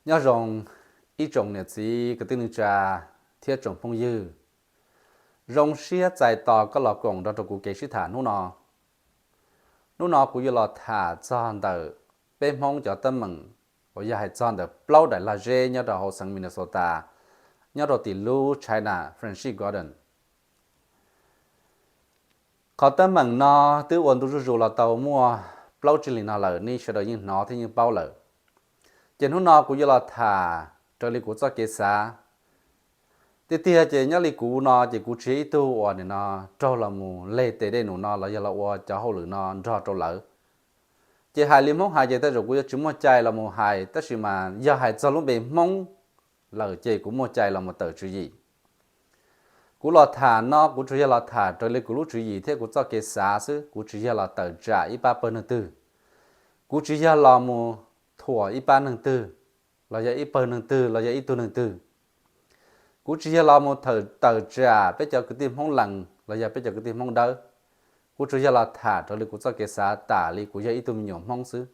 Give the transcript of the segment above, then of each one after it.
Nyob zoo ib tsoom niam txiv kwv tij neej tsa thiab tsoom phooj ywg, zoo siab txais tos koj los koom nrog rau kuv kev sib tham hnub no. Hnub no kuv yuav los tham txog ntawm peb Hmoob cov teeb meem uas yog hais txog ntawm plaub daim lag zeb nyob rau hauv xeev Minnesota, nyob rau tim lub China Friendship Garden. Qhov teeb meem no twb ua ntu zuj zus los tau muaj plaub tsib hlis no lawm, nej sawv daws yeej hnov thiab yeej paub lawm. Ces hnub no kuv yuav los tham raws li kuv txoj kev xav. Tiag tiag ces nyob li kuv no ces kuv tsis yog ib tug uas nim no raug los mus leg tes dej num no los yog los ua cov hauj lwm no nrog rau lawv. Ces hais li Hmoob hais ces tej zaum kuv yuav tsis muaj cai los mus hais, tab sis mas yog hais txog lub npe Hmoob lawm ces kuv muaj cai los mus tawm tswv yim. Kuv los tham no kuv tsuas yog los tham raws li kuv lub tswv yim thiab kuv txoj kev xav xwb, kuv tsis yog los tawm tsam ib pab pawg neeg twg. Kuv tsis yog los mus thuam ib pab neeg twg, los yog ib pawg neeg twg, los yog ib tug neeg twg. Kuv tsis yog los mus tawm tsam peb cov kwv tij Hmoob Lees los yog peb cov kwv tij Hmoob Dawb. Kuv tsuas yog los tham raws li kuv txoj kev xav tas li kuv yog ib tug me nyuam Hmoob xwb.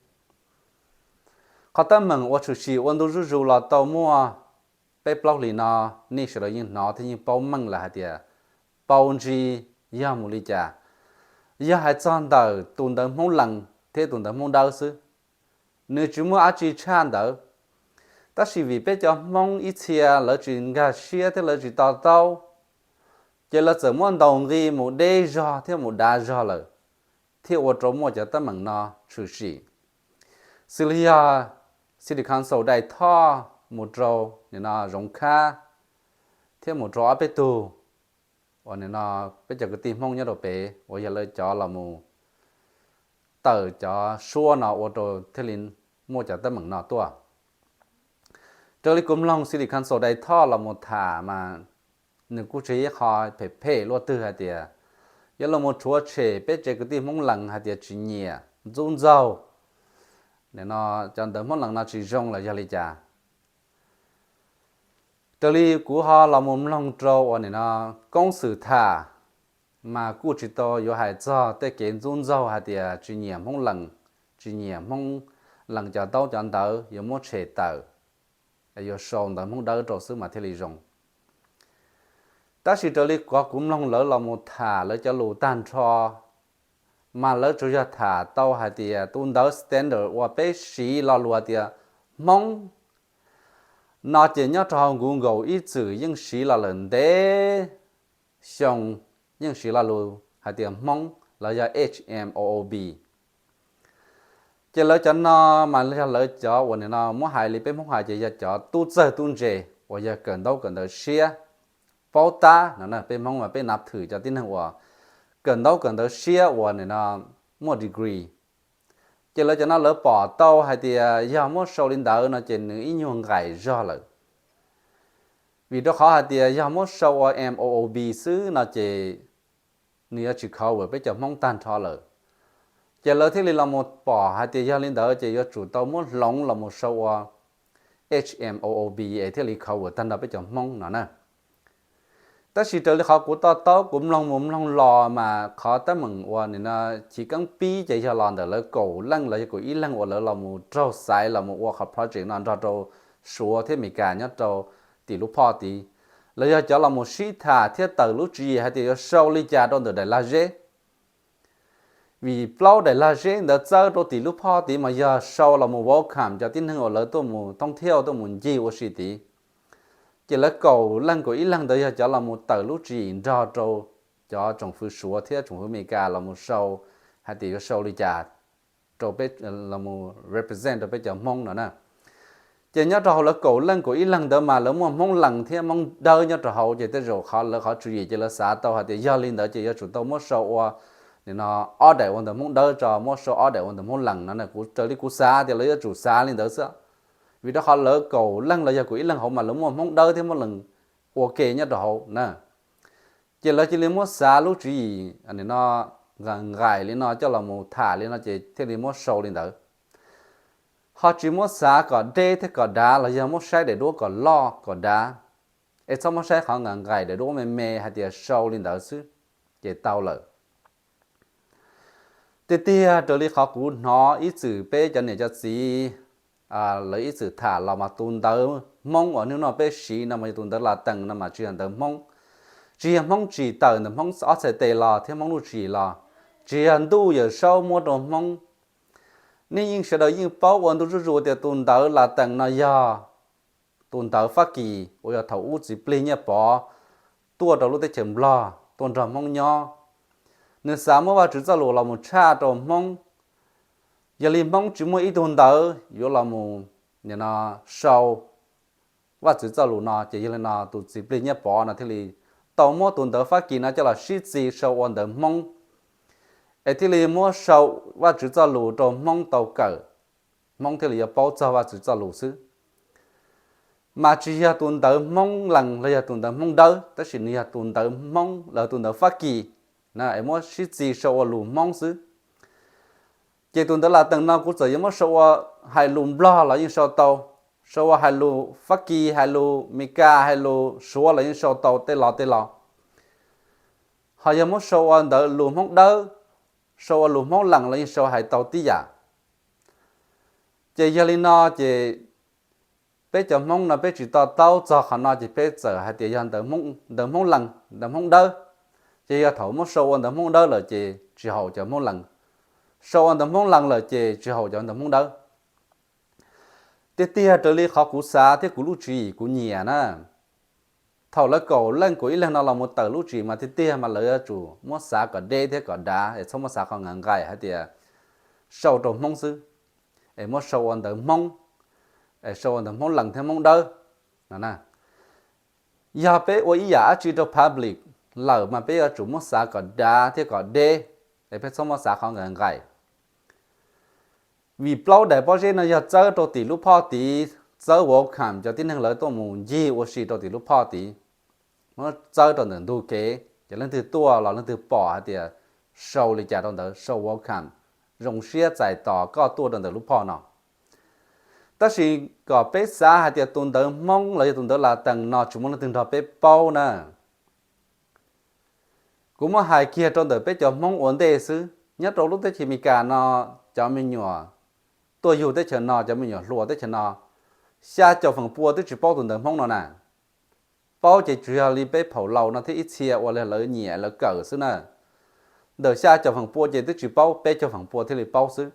Qhov teeb meem uas tshwm sim ua ntu zuj zus los tau muaj peb plaub hlis no, nej sawv daws yeej hnov thiab yeej paub meej lawm hais tias paus ntsis yog mus li cas. Yog hais txog ntawm tus ntawv Hmoob Lees thiab tus ntawv Hmoob Dawb xwb, nws tsis muaj dab tsi tshaj ntawd. Tab sis vim peb cov Hmoob ib txhia lawv tsis nkag siab thiab lawv tsis to taub, ces lawv txawm muab ntaus nqi mus deb zog thiab mus dav zog lawm, thiaj ua rau muaj cov teeb meem no tshwm sim. Xws li yog City Council Dai Thoj mus rau nim no Zoov Khab thiab mus rau ob peb tug uas nim no peb cov kwv tij Hmoob nyob rau pem uas yog lawv cov los mus tawm cov suab no ua rau thiaj li muaj cov teeb meem no tuaj. Raws li kuv mloog City Council Dai Thoj los mus tham mas nws kuj tsis yog ib qho phem phem luaj twg hais tias yuav los mus rhuav tshem peb tsev kwv tij Hmoob Lees hais tias tsis nyiam ntxub ntxaug, nim no cov ntawv Hmoob Lees no tsis zoo los yog li cas. Raws li kuv ho los mus mloog rau uas nim no koob xwm tham, mas kuj tsis tau yuav hais txog tej kev ntxub ntxaug hais tias tsis nyiam Hmoob Lees, tsis nyiam Hmoob Lees cov ntaub cov ntawv yuav muab tshem tawm, yuav sau ntawv Hmoob Dawb rau xwb mas thiaj li zoo. Tab sis raws li qhov kuv mloog lawv los mus tham lawv cov lus tag nrho, mas lawv tsuas yog tham tau hais tias tus ntawv standard uas peb siv lo lus hais tias Hmoob no ces nyob rau hauv Google ib txwm yeej siv los lawm ntev xyoo, yeej siv lo lus hais tias Hmoob los yog H M O O B. Ces lawv cov no mas yog lawv cov uas nim no muab hais li peb Hmoob hais ces yog cov tub txawg tub ntse uas yog kawm ntaub kawm ntawv siab, paub tab no, peb Hmoob mas peb nav thwm cov tib neeg uas kawm ntaub kawm ntawv siab uas nim no muaj degree. Ces lawv cov no lawv pom tau hais tias yog muab sau li ntawd no ces nws ib nyuag nqaim zog lawm. Vim rau qhov hais tias yog muab sau ua M O O B xwb no ces nws yuav tsis cover peb cov Hmoob tag nrho lawm. Ces lawv thiaj li los mus pom hais tias yog li ntawd ces yuav tsum tau muab hloov los mus sau ua H M O O B es thiaj li cover tag nrho peb cov Hmoob no na. Tab sis raws li qhov kuv to taub kuv mloog mus mloog los mas qhov teeb meem uas nim no chiv keeb pib ces yog los ntawm lawv kaum leej los yog kaum ib leeg uas lawv los mus raug xaiv los mus ua qhov project no nrog rau Suav thiab Amelikas nyob rau tim lub phoj tid. Lawv yog cov los mus sib tham thiab tawm lub tswv yim hais tias yuav sau li cas rau ntawm daim lag zeb. Vim plaub daim lag zeb ntawd txawb rau tim lub phoj tid mas yog sau los mus welcome cov tib neeg uas lawv tuaj mus thoob thiaj tuaj mus ncig ua si tid. Ces lawv kaum leej kaum ib leeg ntawd yog cov los mus tawm lub tswv yim nrog rau cov tsoom fwv Suav thiab tsoom fwv Amelikas los mus sau hais tias yuav sau li cas rau peb, los mus represent rau peb cov Hmoob no na. Ces nyob rau hauv lawv kaum leej kaum ib leeg ntawd mas lawv muaj Hmoob Lees thiab Hmoob Dawb nyob rau hauv, ces tej zaum qhov lawv qhov tswv yim ces lawv xav tau hais tias yog li ntawd ces yuav tsum tau muab sau ua nim no ob daim ua ntawm Hmoob Dawb tso, muab sau ob daim ua ntawm Hmoob Lees no na. Kuv raws li kuv xav tias lawv yuav tsum xav li ntawd xwb, vim rau qhov lawv kaum leej los yog kaum ib leeg hauv mas lawv muaj Hmoob Dawb thiab Hmoob Lees ua ke nyob rau hauv na. Ces lawv cia li muab xav lub tswv yim nim no nqaim li no coj los mus tham li no ces thiaj li muab sau li ntawd. Ho tsis muab xav kom deb thiab kom dav los yog muab saib daim duab kom loj kom dav, es txhob muab saib qhov nqaim daim duab me me hais tias sau li ntawd xwb ces tau lawm. Tiag tiag raws li qhov kuv hnov ib txwm peb cov niam cov txiv lawv ib txwm tham los mas tus ntawv Hmoob uas hnub no peb siv no mas yog tus ntawv Latees no mas tsis yog ntawv Hmoob, tsis yog Hmoob tsim tawm ntawm Hmoob ob txhais tes los thiab Hmoob lub tsis los, tsis yog Ntuj Yawm Saub muab rau Hmoob. Nej yeej sawv daws yeej paub ua ntu zuj zus tias tus ntawv Latees no yog tus ntawv Fab Kis uas yog thaum ub Txiv Plig Nyiaj Pov tuaj rau lub teb chaws Nplog tuaj nrog Hmoob nyob, nws xav muab Vajtswv txoj lus los mus tshaj rau Hmoob. Yog li Hmoob tsis muaj ib tug ntawv yuav los mus sau Vajtswv txoj lus no, ces yog li no tus Txiv Plig Nyiaj Pov no thiaj li tau muab tus ntawv Fab Kis no coj los sib txis sau ua ntawv Hmoob, es thiaj li muab sau Vajtswv txoj lus rau Hmoob tau kawm, Hmoob thiaj li yuav paub txog Vajtswv txoj lus xwb. Mas tsis yog tus ntawv Hmoob Lees los yog tus ntawv Hmoob Dawb, tab sis nws yog tus ntawv Hmoob los tus ntawv Fab Kis, es muab sib txis sau ua lus Hmoob xwb. Ces tus ntawv Latees no kuv txawm yuav muab sau ua hais lus Nplog los yeej sau tau, sau ua hais lus Fab Kis, hais lus Mes Kas, hais lus Suav los yeej sau tau tej lo tej lo. Ho yog muab sau ua ntawv lus Hmoob Dawb, sau ua lus Hmoob Lees los yeej sau hais tau tib yam. Ces yog li no ces peb cov Hmoob no peb tsis to taub txog qhov no ces peb txawm hais tias yog ntawv Hmoob Lees, ntawv Hmoob Dawb. Ces yog thaum muab sau ua ntawv Hmoob Dawb lawm ces tsis haum cov Hmoob Lees, sau ua ntawv Hmoob Lees lawm ces tsis haum cov ntawv Hmoob Dawb. Tiag tiag raws li qhov kuv xav thiab kuv lub tswv yim kuv nyiam na, thaum lawv kaum leej kaum ib leeg no los mus tawm lub tswv yim mas tiag tiag mas lawv yuav tsum muab xav kom deb thiab kom dav es txhob muab xav qhov nqaim nqaim hais tias sau rau Hmoob xwb, es muab sau ua ntawv Hmoob, es sau ua ntawv Hmoob Lees thiab Hmoob Dawb no. Yog peb ua ib yam dab tsi rau public lawm mas peb yuav tsum muab xav kom dav thiab kom deb, es peb txhob muab xav qhov nqaim nqaim. Vim plaub daim pob zeb no yog txawb rau tim lub phoj tid, txawb welcome cov tib neeg lawv tuaj mus ncig ua si rau tim lub phoj tid, muab txawb rau ntawm ntug kev, ces leej twg tuaj los leej twg pom hais tias sau li cas rau ntawd, sau welcome, zoo siab txais tos koj tuaj rau ntawm lub phoj no. Tab sis kom peb xav hais tias tus ntawv Hmoob los yog tus ntawv Latees no tsis muaj leej twg nrog peb paub na. Kuv muab hais kiag rau ntawm peb cov Hmoob ua ntej xwb, nyob rau lub teb chaws Amelikas no, cov me nyuam tuaj yug teb chaws no, cov me nyuam hluas teb chaws no, xya caum feem pua twb tsis paub tus ntawv Hmoob no na. Paub ces tsuas yog li peb phaum laus no thiab ib txhia uas lawv nyiam lawv kawm xwb na. Ntawm xya caum feem pua ces twb tsis paub, peb caug feem pua thiaj li paub xwb.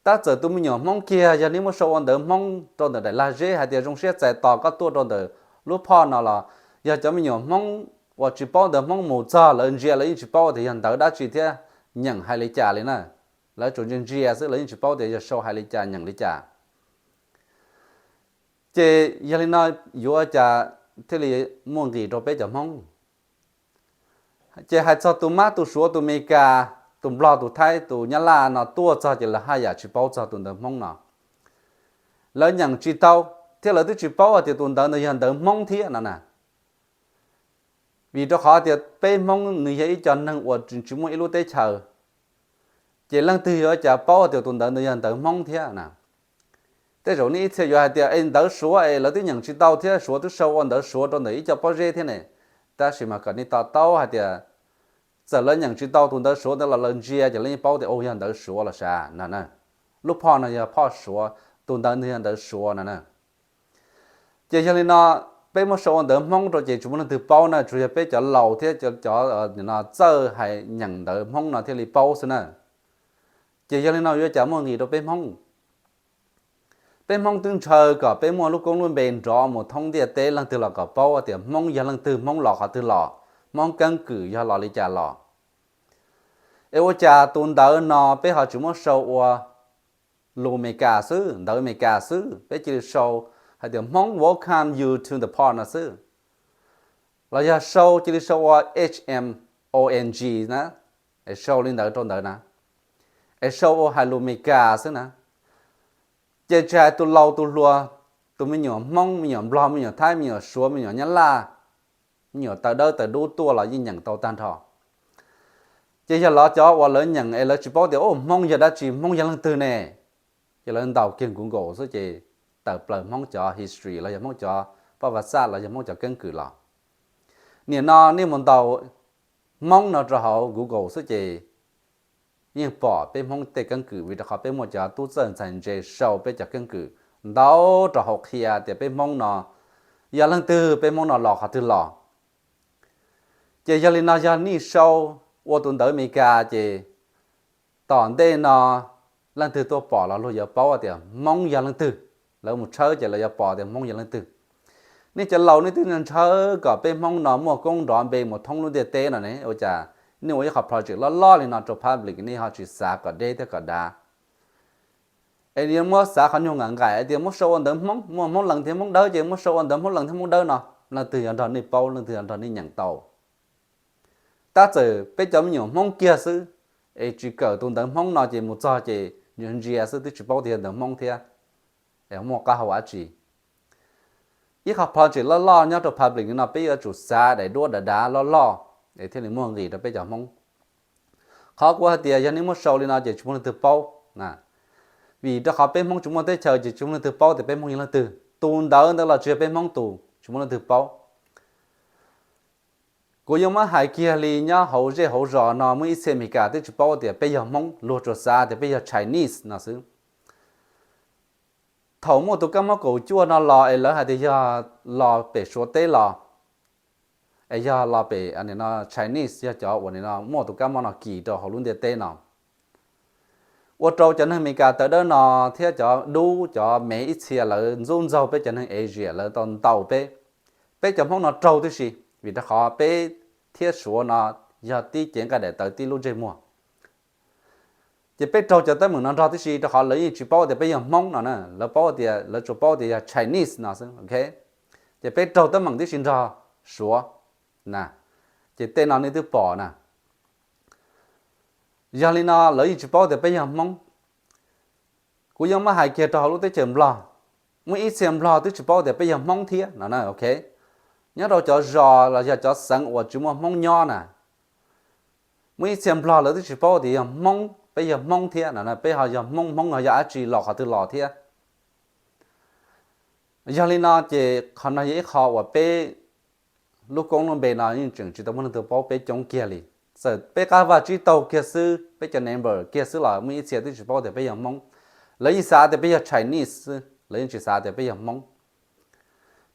Tab txawm tus me nyuam Hmoob kiag yog nej muab sau ua ntawv Hmoob rau ntawm daim lag zeb hais tias zoo siab txais tos koj tuaj rau ntawm lub phoj no los, yog cov me nyuam Hmoob uas tsis paub ntawv Hmoob mus txog lawv ntsia lawv yeej tsis paub tias yog ntawv dab tsi thiab nyeem hais li cas li na. Lawv tsuas ntsia ntsia xwb, lawv yeej tsis paub tias yog sau hais li cas nyeem li cas. Ces yog li no yuav cas thiaj li muaj nqis rau peb cov Hmoob? Ces hais txog tus Mab tus Suav tus Amelikas tus Nplog tus Thaib tus Nyab Laj no tuaj txog ces lawv haj yam tsis paub txog tus ntawv Hmoob no. Lawv nyeem tsis tau, thiab lawv twb tsis paub hais tias tus ntawv ntawd yog ntawv Hmoob thiab no na. Vim rau qhov tias peb Hmoob nws yog ib co neeg uas tsis muaj ib lub teb chaws, ces leej twg yuav cas paub tias tus ntawv ntawd yog ntawv Hmoob thiab na. Tej zaum nej ib txhia yuav hais tias es ntawv Suav es lawv twb nyeem tsis tau thiab, Suav twb sau ua ntawv Suav rau ntawm ib co pob zeb thiab ne. Tab sis mas kom nej to taub hais tias txawm lawv nyeem tsis tau tus ntawv Suav ntawd los lawv ntsia ces lawv yeej paub tias u yog ntawv Suav los sav no na. Lub phoj no yog phoj Suav, tus ntawv ntawd yog ntawv Suav no na. Ces yog li no, peb muab sau ua ntawv Hmoob rau ces tsis muaj leej twg paub na, tsuas yog peb cov laus thiab cov txawj hais nyeem ntawv Hmoob no thiaj li paub xwb na. Ces yog li no yuav cas muaj nqis rau peb Hmoob? Peb Hmoob twb ntshaw kom peb muaj lub koob lub npe nrov mus thoob ntiaj teb, leej twg los kom paub tias Hmoob yog leej twg, Hmoob los qhov twg los, Hmoob keeb kwm yog los li cas los. Es ua cas tus ntawv no peb ho tsis muab sau ua lus Amelikas xwb, ntawv Amelikas xwb, peb cia li sau hais tias Hmoob welcome you to the park no xwb. Los yog sau cia li sau ua H M O N G na, es sau li ntawd rau ntawd na, es sau ua hais lus Amelikas xwb na. Ces tsis hais tus laus tus hluas, tus me nyuam Hmoob, me nyuam Nplog, me nyuam Thaib, me nyuam Suav, me nyuam Nyab Laj, me nyuam taw dawb taw dub tuaj los yeej nyeem tau tag nrho. Ces yog los cov uas lawv nyeem es lawv tsis paub tias u Hmoob yog dab tsi, Hmoob yog leej twg ne, ces lawv ntaus kiag Google xwb ces tawm plaws Hmoob cov history los yog Hmoob cov poj vaj xaj los yog Hmoob cov keeb kwm los. Nim no nej mus ntaus Hmoob no rau hauv Google xwb ces yeej pom peb Hmoob tej keeb kwm, vim rau qhov peb muaj cov tub txawj ntxhais ntse sau peb cov keeb kwm ntau rau hauv qhia tias peb Hmoob no yog leej twg, peb Hmoob no los qhov twg los. Ces yog li no yog nej sau ua tus ntawv Amelikas ces tom ntej no leej twg tuaj pom los luag yuav paub tias Hmoob yog leej twg. Lawv mus tshawb ces lawv yuav pom tias Hmoob yog leej twg. Nej cov laus nej twb ntshaw kom peb Hmoob no muaj koob nrov npe mus thoob lub ntiaj teb no ne, ua cas nej ua ib qhov project loj loj li no rau public nej ho tsis xav kom deb thiab kom dav? Es yuav muab xav qhov nyuag nqaim nqaim tias muab sau ua ntawv Hmoob, muaj Hmoob Lees thiab Hmoob Dawb ces muab sau ua ntawv Hmoob Lees thiab Hmoob Dawb no, leej twg yuav nrog nej paub, leej twg yuav nrog nej nyeem tau? Tab txawm peb cov me nyuam Hmoob kiag xwb, es tsis kawm tus ntawv Hmoob no ces mus txog ces ntsia ntsia xwb twb tsis paub tias yog ntawv Hmoob thiab, es muaj qab hau dab tsi? Ib qhov project loj loj nyob rau public no peb yuav tsum xav daim duab dav dav loj loj es thiaj li muaj nqis rau peb cov Hmoob. Qhov kuv hais tias yog nej muab sau li no ces tsis muaj leej twg paub, vim rau qhov peb Hmoob tsis muaj teb chaws ces tsis muaj leej twg paub tias peb Hmoob yog leej twg. Tus ntawv ntawd los tsis yog peb Hmoob tus, tsis muaj leej twg paub. Kuv yuav muab hais kiag li nyob hauv zej hauv zos no muaj ib txhia Amelikas twb tsis paub tias peb yog Hmoob, luag tsuas xav tias peb yog Chinese no xwb. Thaum muaj tus kab mob kaum cuaj no los es lawv hais tias yog los pem Suav teb los, es yog los pem Chinese, yog cov uas muaj tus kab mob no kis rau hauv lub ntiaj teb no, ua rau cov neeg Amelikas tawv dawb no thiab cov dub cov mev ib txhia lawv ntxub ntxaug peb cov neeg Asia, lawv tau ntaus peb. Peb cov Hmoob no raug tib si, vim rau qhov peb thiab Suav no yog tib cev nqaij daim tawv tib lub ntsej muag. Ces peb raug cov teeb meem no nrog tib si rau qhov lawv yeej tsis paub tias peb yog Hmoob no na, lawv paub tias, lawv tsuas paub tias yog Chinese no xwb, ok. Ces peb raug teeb meem tib si nrog Suav na, ces tej no nej twb pom na. Yog li no lawv yeej tsis paub tias peb yog Hmoob. Kuv yuav muab hais kiag rau hauv lub teb chaws Nplog, muaj ib txhia Nplog twb tsis paub tias peb yog Hmoob thiab no na, ok. Nyob rau cov zos los yog cov xeev uas tsis muaj Hmoob nyob na, muaj ib txhia Nplog lawv twb tsis paub tias yog Hmoob, peb yog Hmoob thiab no, peb ho yog Hmoob, Hmoob ho yog dab tsi los qhov twg los thiab. Yog li no ces qhov no yog ib qho uas peb lub koob lub npe no yeej tseem tsis tau muaj leej twg paub peb coob kiag li. Txawm peb qab vaj tsib taug kiag xwb, peb cov neighbor kiag xwb los muaj ib txhia twb tsis paub tias peb yog Hmoob. Lawv yeej xav tias peb yog Chinese xwb, lawv yeej tsis xav tias peb yog Hmoob.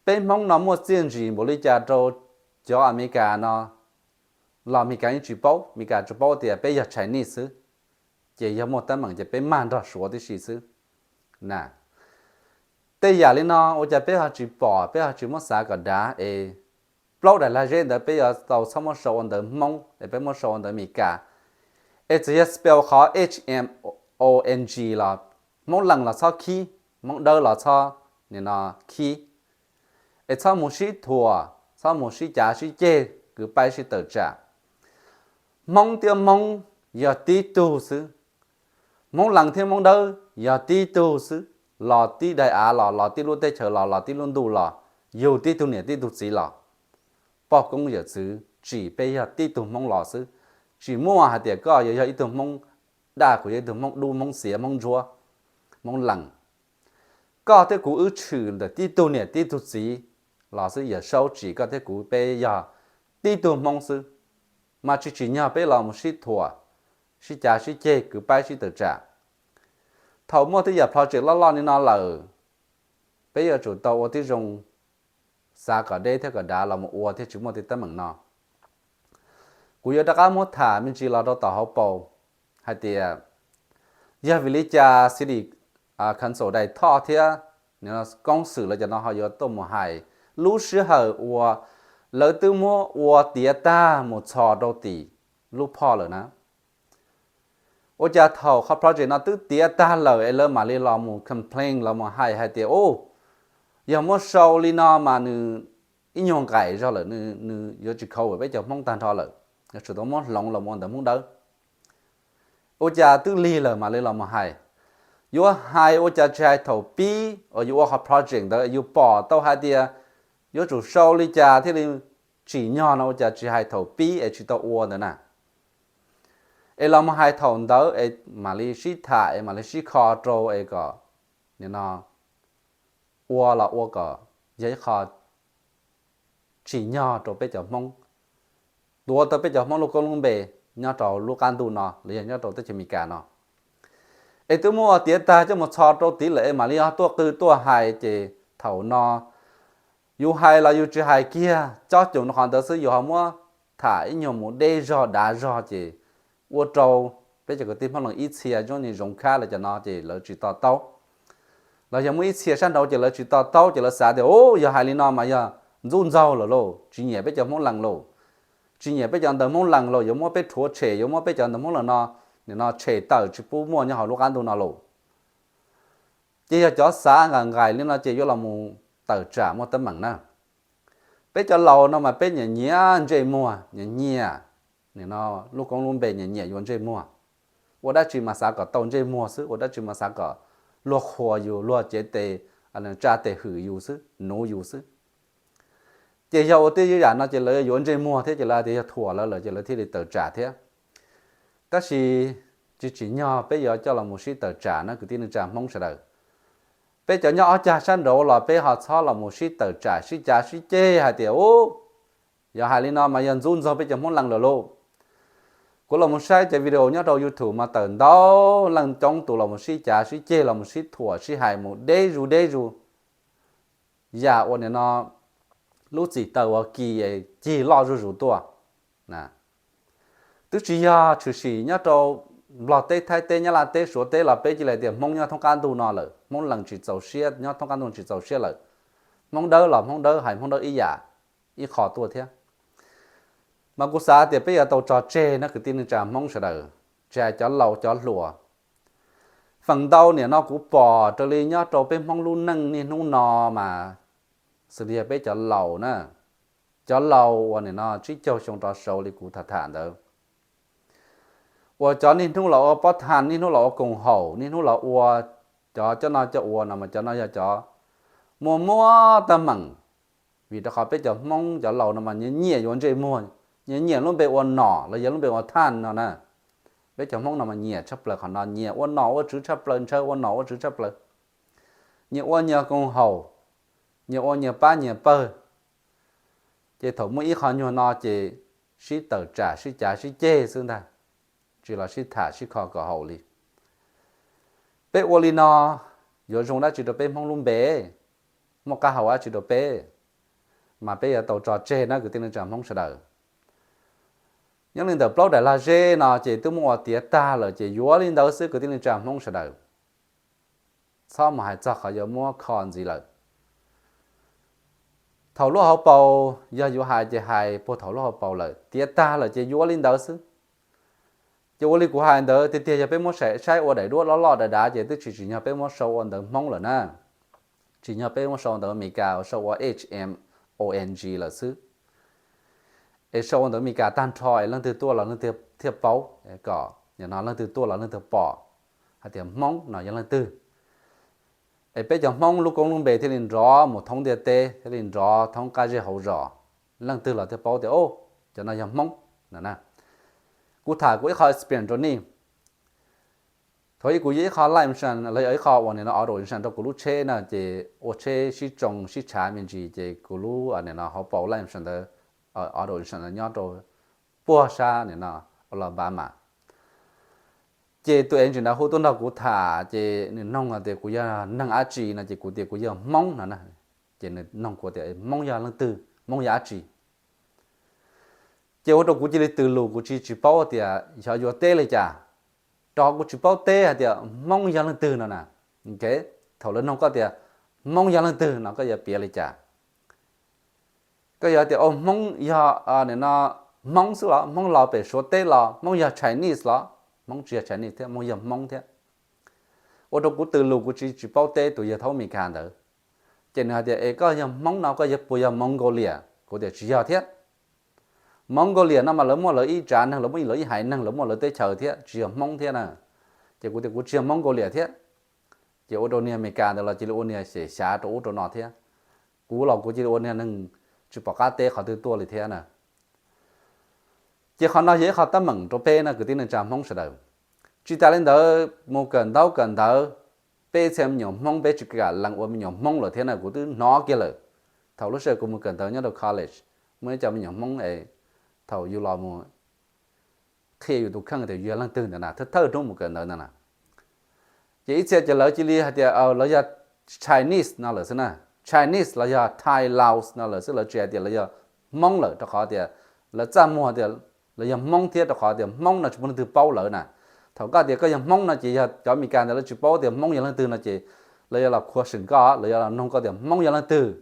Peb Hmoob no muaj txiaj ntsig npaum li cas rau cov Amelikas no los Amelikas yeej tsis paub, Amelikas tsuas paub tias peb yog Chinese xwb. Ces yog muaj teeb meem ces peb mag nrog Suav tib si xwb na. Tej yam li no ua cas peb ho tsis pom, peb ho tsis muab xav kom dav es plaub daim lag zeb ntawd peb yuav tau txhob muab sau ua ntawv Hmoob es peb muab sau ua ntawv Amelikas. Es txawm yog spell qhov H M O N G los, Hmoob Lees los txhob khib, Hmoob Dawb los txhob, nim no, khib. Es txhob mus sib thuam, txhob mus sib cav sib ceg, kwv paib sib tawm tsam. Hmoob thiab Hmoob yog tib tug xwb. Hmoob Lees thiab Hmoob Dawb yog tib tug xwb, los tib daim av los, los tib lub teb chaws los, los tib lub ntuj los, yug tib tug niam tib tug txiv los, poj koob yawm txwv tsim peb yog tib tug Hmoob los xwb. Tsis muaj hais tias koj yuav yog ib tug Hmoob daj, kuv yog ib tug Hmoob dub, Hmoob xiav, Hmoob ntsuab, Hmoob Lees. Koj thiab kuv wb tshwm ntawm tib tug niam tib tug txiv los xwb, Yawm Saub tsim koj thiab kuv peb yog tib tug Hmoob xwb. Mas tsis tsim nyog peb los mus sib thuam, sib cav sib ceg, kwv paib sib tawm tsam. Thaum muaj tej yam project loj loj li no lawm, peb yuav tsum tau ua tib zoo xav kom deb thiab kom dav los mus ua thiaj tsis muaj tej teeb meem no. Kuv yuav rov qab muab tham me ntsis los rau tom hauv paus hais tias yog vim li cas City Council Daim Thoj thiab koob xwm lawv cov no ho yuav tuaj mus hais lub sij hawm uas lawv twb muab ua tiav tag mus txhos rau tim lub phoj lawm na. Ua cas thaum qhov project no twb tiav tag lawm es lawv mam li los mus complain, los mus hais hais tias, u, yog muab sau li no mas nws ib nyuag nqaim zog lawm, nws yuav tsis cover peb cov Hmoob tag nrho lawm, yuav tsum tau muab hloov los mus ua ntawv Hmoob Dawb. Ua cas twb lig lawm mam li los mus hais? Yuav hais ua cas tsis hais thaum pib uas yus ua qhov project ntawd yus pom tau hais tias yuav tsum sau li cas thiaj li tsim nyog no, ua cas tsis hais thaum pib es tsis tau ua ntawd na? Es los mus hais thaum ntawd es mam li sib tham es mam li sib kho rau es kom nim no ua los ua kom yog ib qho tsim nyog rau peb cov Hmoob, tuav tau peb cov Hmoob lub koob lub npe. nyob rau lub qab ntuj no los yog nyob rau teb chaws Amelikas no. Es twb muab ua tiav tag coj mus txhos rau tid lawm es mam li ho tuaj qw tuaj hais ces thaum no yus hais los yus tsis hais kiag cob cum rau qhov ntawd xwb, yus ho muab tham ib nyuag mus deb zog dav zog ces ua rau peb cov kwv tij Hmoob Lees ib txhia zoo li Zoov Khab lawv cov no ces lawv tsis to taub. Los yog muaj ib txhia sab nraud ces lawv tsis to taub ces lawv xav tias, u, yog hais li no mas yog ntxub ntxaug lawm lauj, tsis nyiam peb cov Hmoob Lees lauj, tsis nyiam peb cov ntawv Hmoob Lees lauj, yuav muab peb rhuav tshem, yuav muab peb cov ntawv Hmoob Lees no, nim no tshem tawm tsis pub muaj nyob hauv lub qab ntuj no lauj. Ces yog cov xav nqaim nqaim li no ces yuav los mus tawm tsam muaj teeb meem na. Peb cov laus no mas peb nyiam nyiam ntsej muag, nyiam nyiam, nim no lub koob lub npe nyiam nyiam yuav ntsej muag. Ua dab tsi mas xav kom tau ntsej muag xwb, ua dab tsi mas xav kom luag qhuas yus, luag cev tes, tsa tes hwm yus xwb, nuv yus xwb. Ces yog ua tej yam no ces lawv yuav ntsej muag thiab ces lawv hais tias yog thuam lawv lawm ces lawv thiaj li tawm tsam thiab. Tab sis tsis tsim nyog peb yuav coj los mus sib tawm tsam na kwv tij neej tsa Hmoob sawv daws. Peb cov nyob ob cag sab nraud los peb ho txhob los mus sib tawm tsam sib cav sib ceg hais tias, u, yog hais li no mas yog ntxub ntxaug peb cov Hmoob Lees lawm lauj. Kuv los mus saib cov video nyob rau YouTube mas tawm ntau leej coob tus los mus sib cav sib ceg los mus sib thuam sib hais mus deb zus deb zus. Yam uas nim no lub txim taws uas kis cig loj zuj zus tuaj. Twb tsis yog tshwm sim nyob rau Nplog teb, Thaib teb, Nyab Laj teb, Suav teb los peb cia li tias Hmoob nyob thoob qab ntuj no lawm, Hmoob Lees tsis txaus siab, nyob thoob qab ntuj tsis txaus siab lawm. Hmoob Dawb los Hmoob Dawb hais Hmoob Dawb ib yam, ib qho tuaj thiab. Mas kuv xav tias peb yuav tau tso tseg na kwv tij neej tsa Hmoob sawv daws, tsis hais cov laus cov hluas. Feem ntau nim no kuv pom raws li nyob rau peb Hmoob lub neej niaj hnub no mas xws li yog peb cov laus na, cov laus uas nim no tsib caug xyoo rov saud li kuv tham tham ntawd, uas cov niaj hnub los ua pob tha, niaj hnub los ua koom haum, niaj hnub los ua cov coj noj coj ua no mas cov no yog cov muaj muab teeb meem. Vim rau qhov peb cov Hmoob cov laus no mas nyiam nyiam yuav ntsej muag, nyiam nyiam lub npe ua nom los yog lub npe ua thaj no na. Peb cov Hmoob no mas nyiam tshaj plaws qhov no, nyiam ua nom ua tswv tshaj plaws, ntshaw ua nom ua tswv tshaj plaws, nyias ua nyias koom haum, nyias ua nyias pab nyias pawg. Ces thaum muaj ib qho nyuag no ces sib tawm tsam sib cav sib ceg xwb ntag, tsis los sib tham sib kho kom haum li. Peb ua li no yuav zoo dab tsi rau peb Hmoob lub npe? Muaj qab hau dab tsi rau peb? Mas peb yuav tau tso tseg na kwv tij neej tsa Hmoob sawv daws. Nyob li ntawm plaub daim lag zeb no ces twb muab ua tiav tag lawm ces yuav li ntawd xwb kwv tij neej tsa Hmoob sawv daws. Txhob mus hais txog qhov yuav muab kho ntxiv lawm. Thaum lub hauv paus yog yuav hais ces hais puag thaum lub hauv paus lawm, tiav tag lawm ces yuav li ntawd xwb. Ces ua li kuv hais ntawd tiag tiag yog peb muab saib ua daim duab loj loj dav dav ces twb tsis tsim nyog peb muab sau ua ntawv Hmoob lawm na. Tsim nyog peb muab sau ntawv Amelikas uas sau ua H M O N G lawm xwb. Es sau ua ntawv Amelikas tag nrho es leej twg tuaj los leej twg thiaj paub, kom nim no leej twg tuaj los leej twg pom hais tias Hmoob no yog leej twg. Es peb cov Hmoob lub koob lub npe thiaj li nrov mus thoob ntiaj teb, thiaj li nrov thoob qab zej hauv zos, leej twg los thiaj paub tias, o, cov no yog Hmoob no na. Kuv tham kuv ib qho experience rau nej. Thaum ub kuv yuav ib qho life insurance los yog ib qho uas nim no auto insurance rau kuv lub tsheb na, ces ua tsheb sib tsoo sib tshav me ntsis ces kuv lub nim no hauv paus life insurance ntawd, auto insurance ntawd nyob rau puag sab nim no Alabama. Ces tus agent ntawd hu tuaj nrog kuv tham ces nws noog tias kuv yog neeg dab tsi no ces kuv tias kuv yog Hmoob no na. Ces nws noog kuv tias Hmoob yog leej twg, Hmoob yog dab tsi. Ces ua rau kuv cia li tws lus, kuv tsis tsis paub tias xyov yuav teb li cas, rau qhov kuv tsis paub teb hais tias Hmoob yog leej twg no na. Thaum lawv noog koj tias Hmoob yog leej twg no koj yuav piav li cas? Koj yuav tias, o, Hmoob yog, nim no, Hmoob xwb los? Hmoob los pem Suav teb los? Hmoob yog Chinese los? Hmoob tsis yog Chinese thiab, Hmoob yog Hmoob thiab. Ua rau kuv tws lus, kuv tsis tsis paub teb tus yawg thaub Amelikas ntawd. Ces nws hais tias, es koj yog Hmoob no koj yog puas yog Mongolia? Kuv tias tsis yog thiab. Mongolia no mas lawv muaj lawv ib tsav neeg, lawv muaj lawv ib haiv neeg, lawv muaj lawv teb chaws thiab, tsis yog Hmoob thiab na. Ces kuv tias kuv tsis yog Mongolia thiab. Ces ua rau niag Amelikas ntawd los cia li ua niag xyem xyav rau ub rau no thiab. Kuv los kuv cia li ua niag neeg tsis pom qab teb qhov twg tuaj li thiab na. Ces qhov no yog ib qho teeb meem rau peb na kwv tij neej tsa Hmoob sawv daws. Tsis tas li ntawd mus kawm ntaub kawm ntawv, peb txhia me nyuam Hmoob peb tsis kam lees ua me nyuam Hmoob lawm thiab na, kuv twb hnov kiag lawm. Thaum lub sij hawm kuv mus kawm ntawv nyob rau college, muaj ib co me nyuam Hmoob es thaum yus los mus qhia yus tus kheej tias yus yog leej twg ntawd na, thawj thawj hnub mus kawm ntawv ntawd na. Ces ib txhia ces lawv cia li hais tias lawv yog Chinese no lawm xwb na, Chinese los yog Thai Laos no lawm xwb, lawv tsis hais tias lawv yog Hmoob lawm, rau qhov tias lawv txaj muag tias lawv yog Hmoob thiab, rau qhov tias Hmoob no tsis muaj leej twg paub lawv na. Thaum koj tias koj yog Hmoob no ces yog cov Amelikas ntawd lawv tsis paub tias Hmoob yog leej twg no ces lawv yuav los question koj, lawv yuav los nug koj tias Hmoob yog leej twg.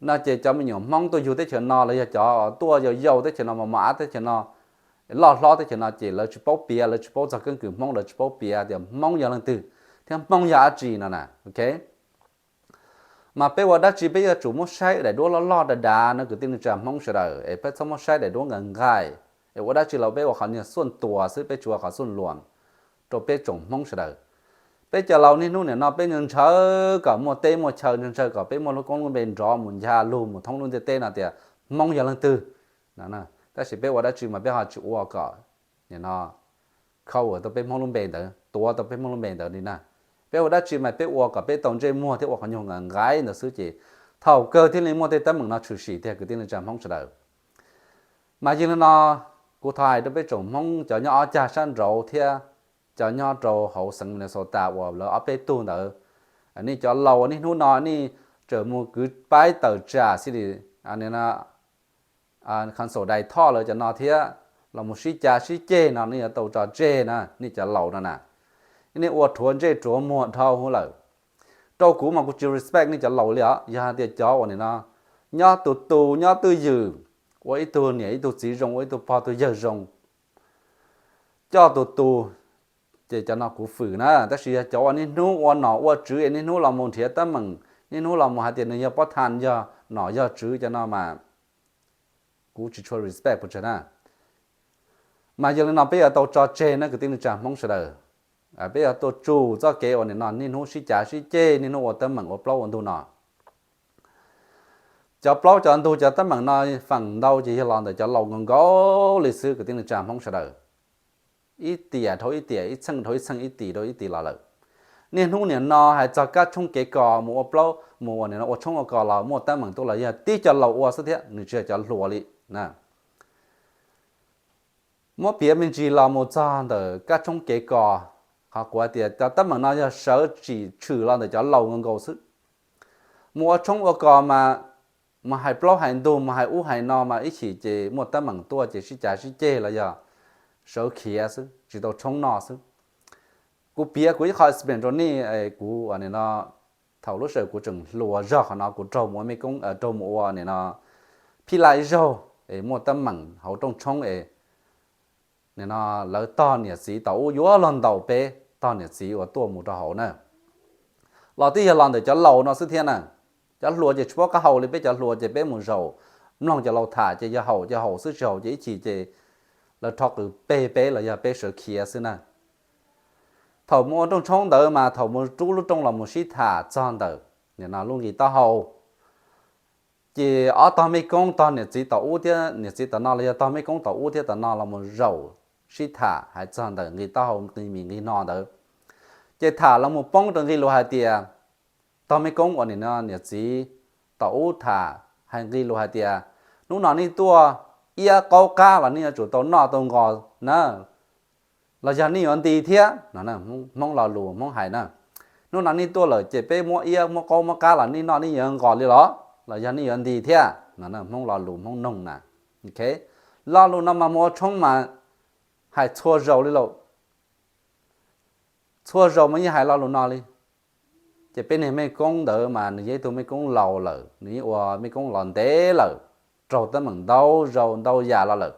No ces cov me nyuam Hmoob tuaj yug teb chaws no los yog cov tuaj yau yau teb chaws no, mos mos av teb chaws no, loj hlob teb chaws no ces lawv tsis paub piav, lawv tsis paub txog keeb kwm Hmoob, lawv tsis paub piav tias Hmoob yog leej twg thiab Hmoob yog dab tsi no na, ok. Mas peb ua dab tsi peb yuav tsum muab saib daim duab loj loj dav dav no kwv tij neej tsa Hmoob sawv daws, es peb txhob muab saib daim duab nqaim nqaim. Es ua dab tsi los peb ua qhov niag xuaj tuas xwb, peb tsis ua qhov xuaj luam rau peb tsoom Hmoob sawv daws. Peb cov laus niaj hnub nim no peb ntshaw kom muaj teb muaj chaw, ntshaw kom peb muaj lub koob lub npe nrov mus ncha lug mus thoob lub ntiaj teb no tias Hmoob yog leej twg. Tab sis peb ua dab tsi mas peb ho tsis ua kom nim no cover tau peb Hmoob lub npe ntawd, tuav tau peb Hmoob lub npe ntawd li na. Peb ua dab tsi mas peb ua kom peb tau ntsej muag thiab ua qhov nyuag nqaim nqaim ntawd xwb ces thaum kawg thiaj li muaj tej teeb meem no tshwm sim tiag kwv tij neej tsa Hmoob sawv daws. Mas yog li no, kuv thov hais rau peb tsoom Hmoob cov nyob ob cag sab nraud thiab cov nyob rau hauv xeev Minnesota uas lawv ob peb tug ntawd, nej cov laus niaj hnub no nej tseem mus kwv paib tawm tsam xij li council dais thoj lawv cov no thiab los mus sib cav sib ceg no nej yuav tau tso tseg na, nej cov laus no na. Nej ua rhuav ntsej rhuav muag dhau hwv lawm. Rau kuv mas kuv tsis respect nej cov laus li os. Yog hais tias cov uas nim no nyob tus tus nyob twj ywm, ua ib tug niam ib tug txiv zoo, ua ib tug pog tug yawg zoo, coj tus tus, ces cov no kuv fwm na. Tab sis yog cov uas niaj hnub ua nom ua tswv es niaj hnub los mus nrhiav teeb meem, niaj hnub los mus hais tias nws yog pob tha, yog nom yog tswv, cov no mas kuv tsis tshua respect pes tsawg na. Mas yog li no peb yuav tau tso tseg na kwv tij neej tsa Hmoob sawv daws. Peb yuav tuaj tsum txoj kev uas nim no niaj hnub sib cav sib ceg, niaj hnub ua teeb meem ua plaub ua ntug no. Cov plaub cov ntug cov teeb meem no feem ntau ces yog los ntawm cov laus nkaus nkaus li xwb kwv tij neej tsa Hmoob sawv daws. Ib tiam dhau ib tiam, ib txheej dhau ib txheej, ib tis dhau ib tis los lawm. Niaj hnub nim no hais txog kab tshoob kev kos mus ua plaub mus ua nim no ua tshoob ua kos los muaj teeb meem tuaj los yog tib cov laus ua xwb thiab, nws tsis yog cov hluas li na. Muab piav me ntsis los mus txog ntawm kab tshoob kev kos, qhov kuv hais tias cov teeb meem no yog sawv tsim tshwm los ntawm cov laus nkaus nkaus xwb. Mus ua tshoob ua kos mas mus hais plaub hais ntug, mus hais ub hais no mas ib chim ces muaj teeb meem tuaj ces sib cav sib ceg los yog sawv khiav xwb, tsis tau tshoob noj xwb. Kuv piav kuv ib qho experience rau nej, kuv nim no thaum lub sij hawm kuv tseem hluas zog qhov no kuv raug mus ua mej koob, raug mus ua nim no phij laj ib zaug es muaj teeb meem hauv rooj tshoob es nim no lawv tog niam txiv tom ub yuav luag ntaus peb, tog niam txiv uas tuaj mus rau hauv na. Los twb yog los ntawm cov laus no xwb thiab na. Cov hluas ces tsis paub qab hau li, peb cov hluas ces peb mus zaum mloog cov laus tham ces yog haum ces haum xwb, tsis haum ces ib chim ces lawv rho qws peg peb los yog peb sawv khiav xwb na. Thaum mus ua rooj tshoob ntawd mas thaum mus rub lub rooj los mus sib tham txog ntawm nim no lub nqi taub hau, ces ob tog mej koob tog niam txiv tom ub thiab niam txiv tom no los yog tog mej koob tom ub thiab tom no los mus zaum sib tham hais txog ntawm nqi taub hau nqi mis nqi no ntawd. Ces tham los mus poob rau nqi lus hais tias, tog mej koob uas nim no niam txiv tom ub tham hais nqi lus hais tias, hnub no nej tuaj iab qaub qab los nej yuav tsum tau noj tau nqos na, los yog nej yuav nti thiab no. Hmoob lo lus Hmoob hais na, hnub no nej tuaj lawm ces peb muab iab muab qaub muab qab los nej noj nej yuav nqos li los, los yog nej yuav nti thiab no. Hmoob lo lus Hmoob noog na. Lo lus no mas mus ua tshoob mas hais txhua zaus li lauj, txhua zaus mas yeej hais lo lus no li. Ces peb niag mej koob ntawd mas nws yog ib tug mej koob laus lawm, nws yeej ua mej koob los ntev lawm, raug teeb meem ntau zaus ntau yam los lawm.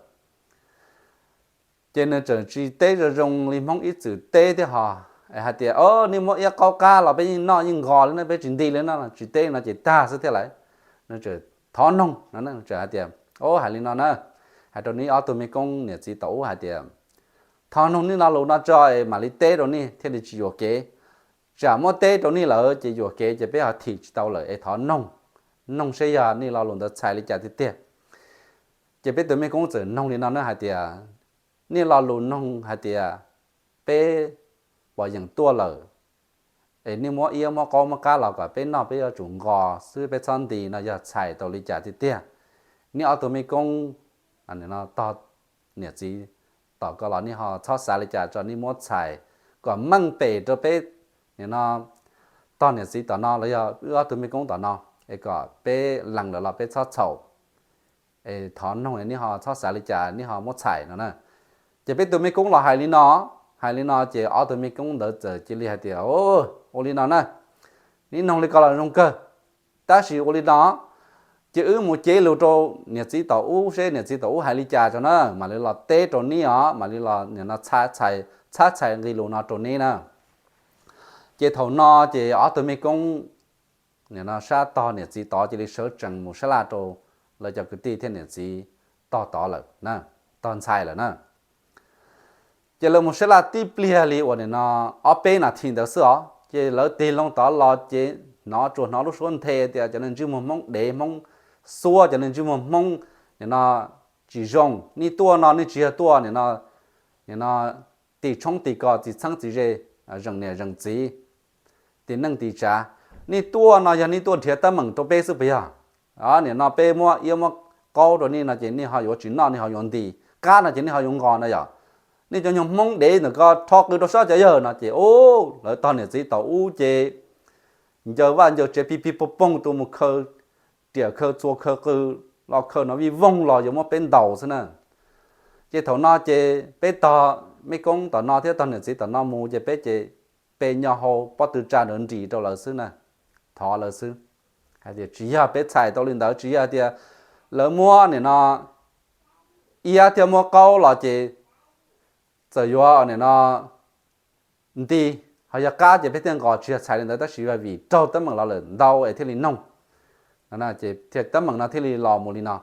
Ces nws tseem tsis teb zoo zoo li Hmoob ib txwm teb thiab ho, hais tias, o, nej muab iab qaub qab los peb yeej noj yeej nqos li na, peb tsis nti li no, tsis teb no ces tag xwb thiab lauj. Nws tseem thov noog no, tseem hais tias, o, hais li no na, hais rau nws ob tug mej koob niam txiv tom ub hais tias, thov noog nej lo lus no tso es mam li teb rau nej thiaj li tsis yuam kev. Tsam muab teb rau nej lawm ces yuam kev ces peb ho thim tsis tau lawm es thov noog, noog seb yog nej lo lus ntawd txhais li cas tiag tiag. Ces peb tus mej koob txawm noog li no na hais tias, nej lo lus noog hais tias peb pom yeem tuaj lawm es nej muab iab muab qaub muab qab los kom peb noj peb yuav tsum nqos xwb peb txhob nti no yog txhais tau li cas tiag tiag. Nej ob tug mej koob tog niam txiv tom ko los nej ho txhob xav li cas tso, nej muab txhais kom meej pem rau peb nim no tog niam txiv tom no los yog wb ob tug mej koob tom no, es kom peb lees lawm los peb txhob txhaum. Es thov noog nej ho txhob xav li cas nej ho muab txhais no na. Ces peb tug mej koob los hais li no, hais li no ces ob tug mej koob ntawd txawm cia li hais tias, ua li no na, nej noog li ko los zoo kawg, tab sis ua li no, ces wb mus cev lus rau niam txiv tom ub seb niam txiv tom ub hais li cas tso na, mam li los teb rau neb os, mam li los nim no txhab txhais nqe lus no rau neb na. Ces thaum no ces ob tug mej koob nim no sab tog niam txiv tod cia li sawv tsees mus sab laj rau lawv cov kwv tij thiab niam txiv tog tod lawm, tog ntxhais lawm na. Ces lawv mus sab laj tib pliag li uas nim no ob peb nas this ntawd xwb os, ces lawv tig loo tod los ces hnov tsuas hnov lub suab nthe tias cov neeg ntsej muag Hmoob dev, Hmoob xuab, cov neeg ntsej muag Hmoob nim no tsis zoo, nej tuaj no nej tsis yog tuaj nim no, nim no tim tshoob tim kos, tim txheeb tim ze, zeem niam zeem txiv, tim neej tim tsav. Nej tuaj no yog nej tuaj nrhiav teeb meem rau peb xwb puas yog? Nim no peb muab iab muab qaub rau nej no ces nej ho yuav tsis noj, nej ho yuav nti, qab no ces nej ho yuav nqos na yom. Nej cov nyuag Hmoob dev ntawm ko rho qw rau sab cov yawg no ces, u, lawv tog niam txiv tom ub ces ncaws vaj ncaws tsev pig pig poog poog, tus mus khaws riam khaws txuas khaws qws los khaws no vij voog los yuav muab peb ntaus xwb na. Ces thaum no ces peb tog mej koob tom no thiab tog niam txiv tom no mus ces peb ces pe nyo hau pob tw tsa nrov nris rau lawv xwb na, thov lawv xwb. Hais tias tsis yog peb txhais tau li ntawd, tsis yog hais tias lawv muab nim no iab thiab muab qaub los ces txawm yuav nim no nti, ho yog qab ces peb thiaj nqos, tsis yog txhais li ntawd, tab sis yog vim raug teeb meem los lawm ntau es thiaj li noog, ces teeb meem no thiaj li los mus li no.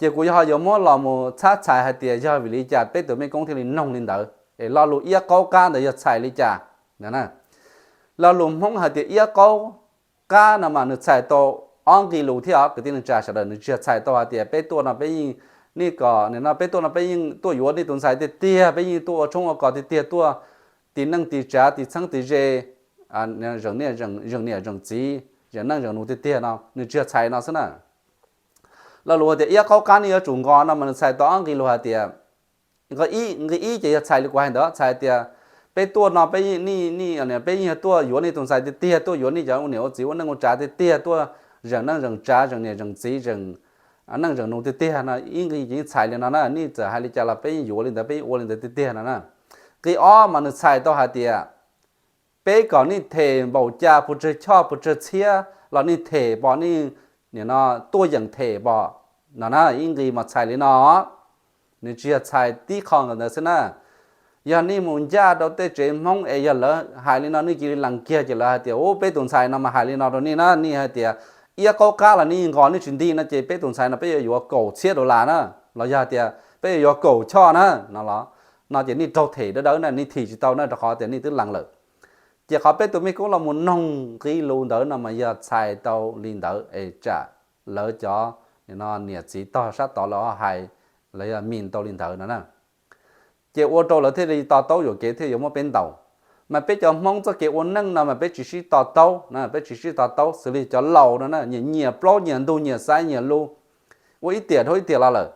Ces kuv yog ho yuav muab los mus txhab txhais hais tias yog vim li cas peb tus mej koob thiaj li noog li ntawd, es lo lus iab qaub qab ntawd yog txhais li cas. Lo lus Hmoob hais tias iab qaub qab no mas nws txhais tau ob nqe lus thiab os kwv tij neej tsa sawv daws, nws tsis yog txhais tau hais tias peb tuaj no peb yeej, nej kom nim no peb tuaj no peb yeej tuaj yuav nej tus ntxhais tiag tiag, peb yeej tuaj ua tshoob ua kos tiag tiag, tuaj tim neej tim tsav tim txheeb tim ze, zeem niam zeem txiv, zeem neej zeem nus tiag tiag no, nws tsis yog txhais no xwb na. Lo lus hais tias iab qaub qab nej yuav tsum nqos no mas nws txhais tau ob nqe lus hais tias, nqe ib ces yog txhais li kuv hais ntawd, txhais tias peb tuaj no peb yeej yog tuaj yuav nej tus ntxhais tiag tiag, tuaj yuav nej cov ua niam ua txiv ua neej ua tsav tiag tiag, tuaj zeem neej zeem tsav, zeem niam zeem txiv, zeem neej zeem nus tiag tiag no, ib nqe ces yeej txhais li no na, nej txawm hais li cas los peb yeej yuav li ntawd, peb yeej ua li ntawd tiag tiag no na. Nqe ob mas nws txhais tau hais tias peb kom nej them npaum cas, puas tsawg choj puas tsawg txhiab los nej them pom, nej nim no tuaj yeem them pom no na, ib nqe mas txhais li no. Nws tsis yog txhais tib qho ntawd xwb na. Yog nej mus ncaj rau tej tsev Hmoob es yog lawv hais li no nej cia li lees kiag ces lawv hais tias, u, peb tus ntxhais no mas hais li no rau nej na, nej hais tias iab qaub qab los nej nqos nej tsis nti no ces peb tus ntxhais no peb yuav yuav kaum txhiab dollar na, los yog tias peb yuav yuav kaum choj na no los, no ces nej raug them dawb dawb na, nej thim tsis tau na rau qhov tias nej twb lees lawm. Ces qhov peb tus mej koob los mus noog nqe lus ntawd no mas yog txhais tau li ntawd es tsam lawv cov niam txiv tog sab tod lawv hais, lawv yog mis tau li ntawd no na. Ces ua rau lawv thiaj li to taub yuam kev thiaj yuav muab peb ntaus. Mas peb cov Hmoob txoj kev ua neej no mas peb tsis sib to taub, peb tsis sib to taub, xws li cov laus no na, nyiam nyiam plaub nyiam ntug, nyiam xaiv nyiam lus, ua ib tiam dhau ib tiam los lawm.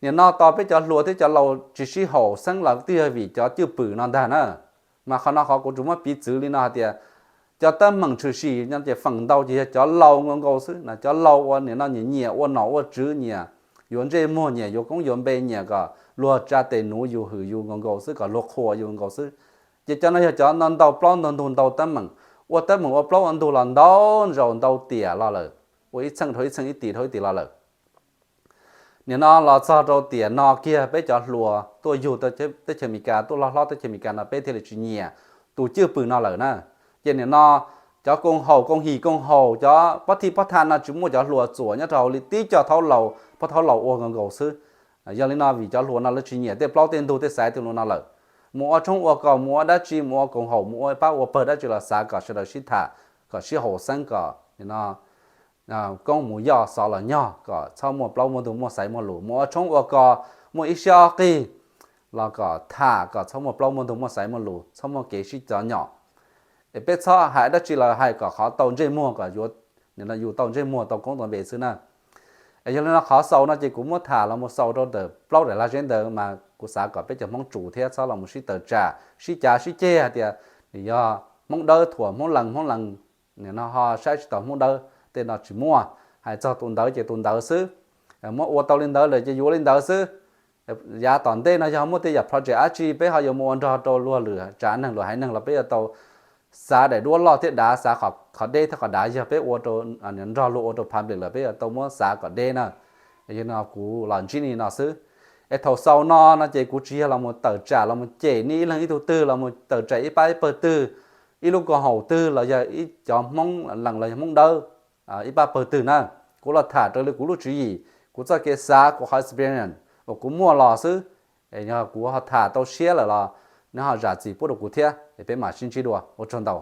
Nim no tos peb cov hluas thiab cov laus tsis sib haum xeeb los twb yog vim cov cwj pwm no ntag na. Mas qhov no qhov kuv tsuas muab piv txwv li no hais tias cov teeb meem tshwm sim no ces feem ntau ces yog cov laus nkaus nkaus xwb na, cov laus uas nim no nyiam nyiam ua nom ua tswv, nyiam yuav ntsej muag, nyiam yuav koob yuav npe, nyiam kom luag tsa tes nuv yus hwm yus nkaus nkaus xwb, kom luag qhuas yus nkaus xwb. Ces cov no yog cov ntau ntau plaub ntau ntug ntau teeb meem, ua teeb meem ua plaub ua ntug los ntau zaus ntau tiam los lawm, ua ib txheej dhau ib txheej, ib tim dhau ib tim los lawm. Nim no los txog rau tiam no kiag peb cov hluas tuaj yug teb chaws Amelikas, tuaj loj hlob teb chaws Amelikas no peb thiaj li tsis nyiam tus cwj pwm no lawm na. Ces nim no cov koom haum, koom him koom haum, cov pob thij pob tha no tsis muaj cov hluas txuam nyob rau hauv li, tib co thaub laus, pog thaub laus ua nkaus nkaus xwb. Yog li no vim cov hluas no lawv tsis nyiam tej plaub tej ntug tej xaiv tej lus no lawm. Mus ua tshoob ua kos, mus ua dab tsi, mus ua koom haum, mus ua pab ua pawg dab tsi los xav kom sawv daws sib tham, kom sib haum xeeb, kom nim no koob mus yoj xov los nyog, kom txhob muaj plaub muaj ntug muaj xaiv muaj lus. Mus ua tshoob ua kos muaj ib siab ob qig los kom tham, kom txhob muaj plaub muaj ntug muaj xaiv muaj lus, txhob muaj kev sib cov nyom. Es peb txhob hais dab tsi los hais kom qhov tau ntsej muag, kom yus tau ntsej muag tau koob tau npe xwb na. Yog li no qhov xaus no ces kuv muab tham los mus xaus rau ntawm plaub daim lag zeb ntawd mas kuv xav kom peb cov Hmoob tsum thiab txhob los mus sib tawm tsam sib cav sib ceg hais tias nws yog Hmoob dawb thuam Hmoob lees, Hmoob lees no ho saib tsis taus Hmoob dawb, tej no tsis muaj. Hais txog tus ntawd ces tus ntawd xwb, muab ua tau li ntawd lawm ces yuav li ntawd xwb. Yav tom ntej no yog muaj tej yam project dab tsi peb ho yuav mus ua nrog rau luag lwm tsav neeg luag haiv neeg los peb yuav tau xav daim duab loj thiab dav, xav qhov deb thiab qhov dav, yog peb ua rau nrog luag ua rau public lawm peb yuav tau muab xav kom deb na. Yog no kuv los ntsib nej no xwb. Es thaum xaus no no ces kuv tsis yog los mus tawm tsam los mus cem nej ib leeg ib tug twg, los mus tawm tsam ib pab ib pawg twg, ib lub koom haum twg los yog ib cov Hmoob lees los yog Hmoob dawb ib pab pawg twg na. Kuv los tham raws li kuv lub tswv yim, kuv txoj kev xav, kuv qhov experience uas kuv muaj los xwb. Yog kuv ho tham tau siab lawm los nej ho zam txim pub rau kuv thiab, peb mam sib ntsib dua, ua tsaug ntau.